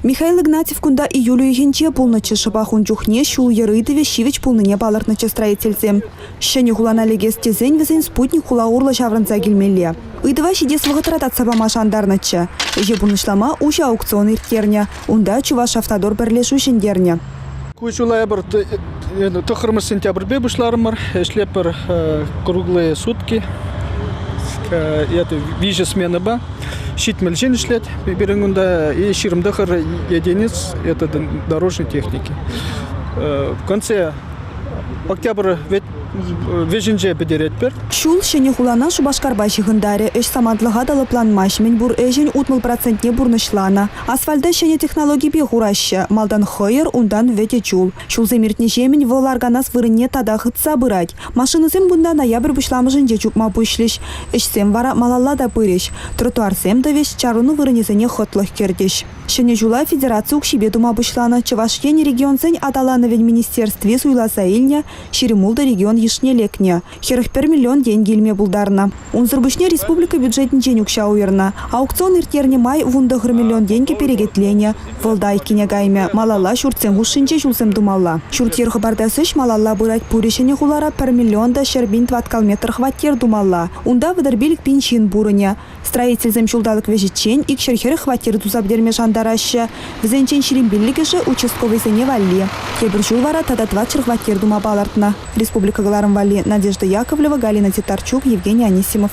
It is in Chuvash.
Михаил Игнатьев кунта июль уйӑхӗнче пулнӑччӗ. Шӑпах ун чухне ҫул-йӗр ыйтӑвӗ ҫивӗч пулнине палӑртнӑччӗ строительсем. Ҫӗнӗ хулана лекес тесен вӗсен спутник хула урлӑ ҫаврӑнса килмелле. Ыйтӑва ҫитес вӑхӑтра татса пама шантарнӑччӗ. Ӗҫе пурнӑҫлама уҫӑ аукцион ирттернӗ. Унта Чувашавтодор пӗрлешӳ ҫӗнтернӗ. Ку ҫула эпир 9 сентябрьпе пуҫларӑмӑр. Ӗҫлетпӗр круглые сутки. Это виҫӗ сменӑпа. 70 ҫын ӗҫлет пирӗн кунта и 29 единиц это дорожной техники. В конце октябрь вӗҫӗнче пӗтеретпӗр. Ҫул Ҫӗнӗ хулана Шупашкарпа ҫыхӑнтарӗ. Ӗҫ самантлӑха та лӑпланмасть. Мӗнпур ӗҫӗн 60 процентне пурнӑҫланӑ. Асфальта ҫӗнӗ технологипе хураҫҫӗ. Малтан хӑйӑр, унтан вӗтӗ чул. Ҫулсем иртнӗҫемӗн вӑл арканас вырӑнне тата хытса пырать. Машинӑсем кунта ноябрь пуҫламӑшӗнче чупма пуҫлӗҫ. Ӗҫсем вара малалла та пырӗҫ. Тротуарсем тӑвӗҫ, чарӑну вырӑнӗсене хӑтлӑх кӗртӗҫ. Ҫӗнӗ ҫула федераци укҫипе тума пуҫланӑ. Чӑваш Ен Регионсен аталанӑвӗн министерстви суйласа илнӗ 26 регион йышне лекнӗ. 41 миллион тенкӗ илме пултарнӑ. Унсӑр пуҫне республика бюджетӗнчен укҫа уйӑрнӑ. Аукцион ирттернӗ май 19 миллион тенкӗ перекетленӗ. Вӑл та айккине каймӗ, малалла ҫуртсем хушшинче ҫулсем тумалла. Ҫурт-йӗр хӑпартас ӗҫ малалла пырать. Пурӗ Ҫӗнӗ хулара пӗр миллион та 100 000 тӑваткал метр хваттер тумалла. Унта 35 пин ҫын пурӑнӗ. Строительсем ҫулталӑк вӗҫӗччен 240 хваттер туса пӗтерме шантараҫҫӗ. Вӗсенчен 25-ӗшӗ участковӑйсене валли. Тепӗр ҫул вара тата 400 хваттер тума палӑртнӑ. Республика кӑларӑм валли Надежда Яковлева, Галина Титарчук, Евгений Анисимов.